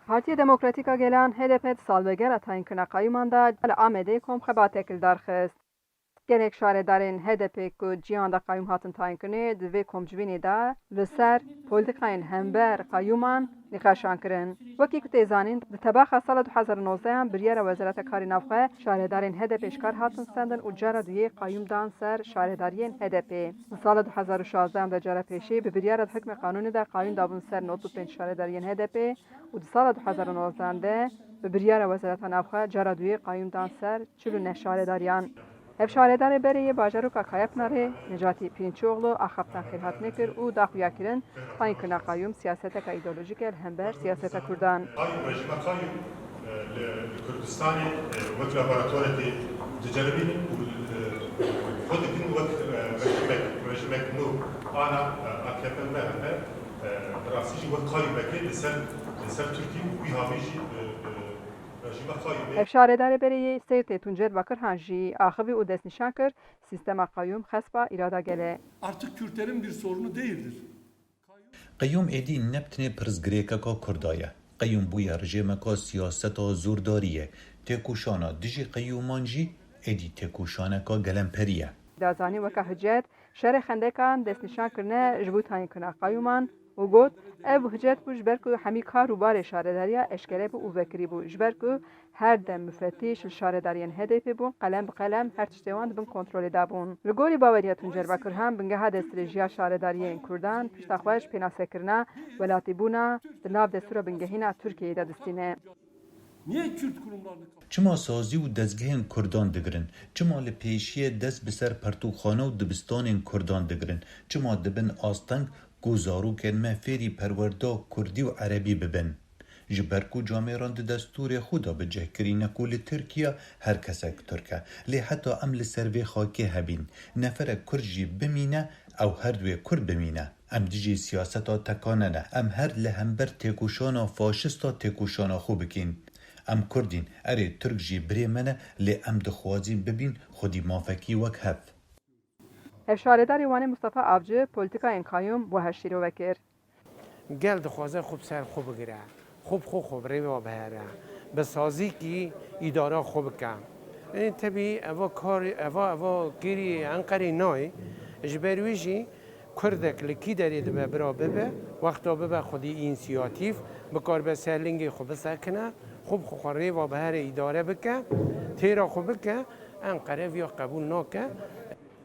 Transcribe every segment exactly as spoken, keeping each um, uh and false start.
Partiya Demokratîk a Gelan, H D P, di salvegera tayînkirina qayûman de li Amedê komxebatek li dar xist. Gelek şaredarên H D P ku cîhan de qayûm hatin tayînkirinê, di vê komcivînê de li ser polîtîkayên hember qayûman nîqaşan kirin. Wekî ku tê zanîn, di tebaxa sala du hezar û nozdeh an biryara Wezareta Karê Navxwe şaredarên H D P ji kar hatin stendin û cara duyê qayûm dan ser şaredariyên H D P. Di sala du hezar û şazdeh an de cara pêşî bi biryara di hukmê qanûnê de qayûm dabûn ser nod û pênc şaredariyên H D P û di sala du hezar û nozdeh an de bi biryara Wezareta Navxwe cara duyê qayûm dan ser çil û neh şaredariyan. Ev şaredarê berê yê bajaroka Kayapınarê, Necatî Pirinçoğlu, axaftina xêrhatinê kir û da xuya kirin, tayînkirina qayûm siyaseteka îdeolojîk e li hember siyaseta Kurdan. Qayûm, rejîma qayûm, e, li, li Kurdistanê, e, wek laboratuvarekê diceribînin û, e, xwe dikin wek, e, rejimek, rejimek nû ana, e, A K P M H D, e, bi rastî jî wek qayûmekê li ser, li ser Tirkî û wî havî jî, e, e, rejîma qayûmê. Ev şaredarê berê yê Sêrtê Tuncer Bakirhan jî axivî û destnîşan kir, sîstema qayûm xespa îrada gel e. Artık Kürtlerin bir sorunu değildir. Qeyûm êdî ne bi tenê pirsgirêkeka Kurda ye. Qeyûm bûye rejêmeka siyaseta zordariyê. Têkoşana dijî qeyûman jî êdî têkoşaneka gelemperî ye. Da zanîn weke hicet, şerê xendekan destnîşan kirine ji bo tayînkirina qayûman û got, ev hicet bû ji ber ku hemî kar û barê şaredariya eşkere bû û vekirî bû. Ji ber ku her dem mufetîş li şaredariyên H D P bûn, qelem bi qelem her tiştê wan di bin kontrolê de bûn. Li gorî baweriya Tuncer Bakirhan, bingeha destdirêjiya şaredariyên Kurdan pişta xwe ji pênasekirina welatîbûna di nav destûra bingehîna Tirkiyeyê de distîne. Niye Kürt kurumlarını Çima sazî û dezgehên Kurdan digirin? Çima li pêşiyê dest bi ser pertûkxane û dibistanên Kurdan digirin? Çima dibin asteng ku zarokên me fêrî perwerda Kurdî û Erebî bibin? Ji ber ku camêran di destûrê xwe de bicihkirî ne ku li Tirkiye her kesek Tirk e. Lê heta em li ser vê xakê hebîn, neferek Kurd jî bimîne, ew her duê Kurd bimîne. Em dijî siyaseta tekane ne. Em her li hember têkoşana faşista têkoşana xwe bikîn. Em Kurd în, erê Tirk jî birê me ne, lê em dixwazîn bibîn xwedî mafekî wek hev. Hevşaredarê Wanê Mustafa Avcı polîtîkayên qayûm wiha şîrove kir. Gel dixwaze xwe bi ser xwe bigire, xwe bi xwe xwe bi rêva bihere, bi sazîkî îdara xwe bike. Ê, tebî eva karî, eva, eva kêrî Enqerê nayê. Ji ber wî jî Kurdek li kî derê dibe bira bibe, wexta bibe xwedî însiyatîf, bikaribe ser lingê xwe bisekine, xwe bi xwe xwe rêva bihere îdare bike, têra xwe bike, Enqere viya qebûl nake.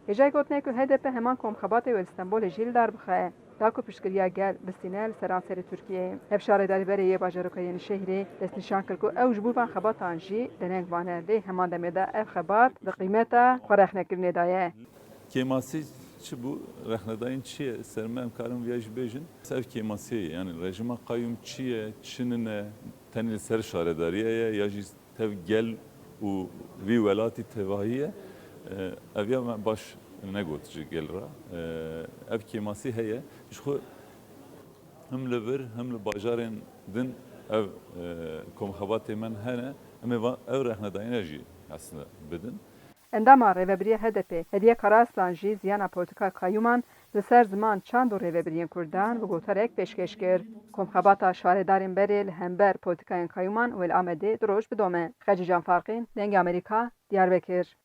Hêjayî gotinê ku H D P heman komxebatê wê li Stenbolê jî li dar bixe, da ku piştgiriya gel bistîne li seranserê Tirkiyeyê. Hevşaredarê berê yê bajaroka Yenîşehîrê destnîşan kir ku ew ji bo van xebatan jî deneng mane, lê heman demê de ev xebat di qîmeta xwe rexnekirinê de ye. Kêmasî çi bû? Rexnedayîn çi ye? Ser me em karin viya jî bêjin. Ev kêmasiyê ye. Yanî rejîma qayûm çi ye, çi nine? Tenê li ser şaredariyê ye ya jî tev gel û vî welatî tevahî ye? E, ev ya me baş negot ji gel re. E, ev kêmasî heye. Ji xwe him li vir, him li bajarên din ev, e, komxebatê me hene. Em ê va-, ev rexnedayîne jî aslında bidin. Endama Rêvebiriya H D P, Hediye Karaaslan jî ziyana polîtîka qayûman li ser ziman, çand û rêvebiriyên Kurdan bi gotarek pêşkêş kir. Komxebata şaredarên berê li hember polîtîkayên qayûman wê li Amedê du roj bidome. Xecîcan Farqîn, Dengê Amerîka, Diyarbekir.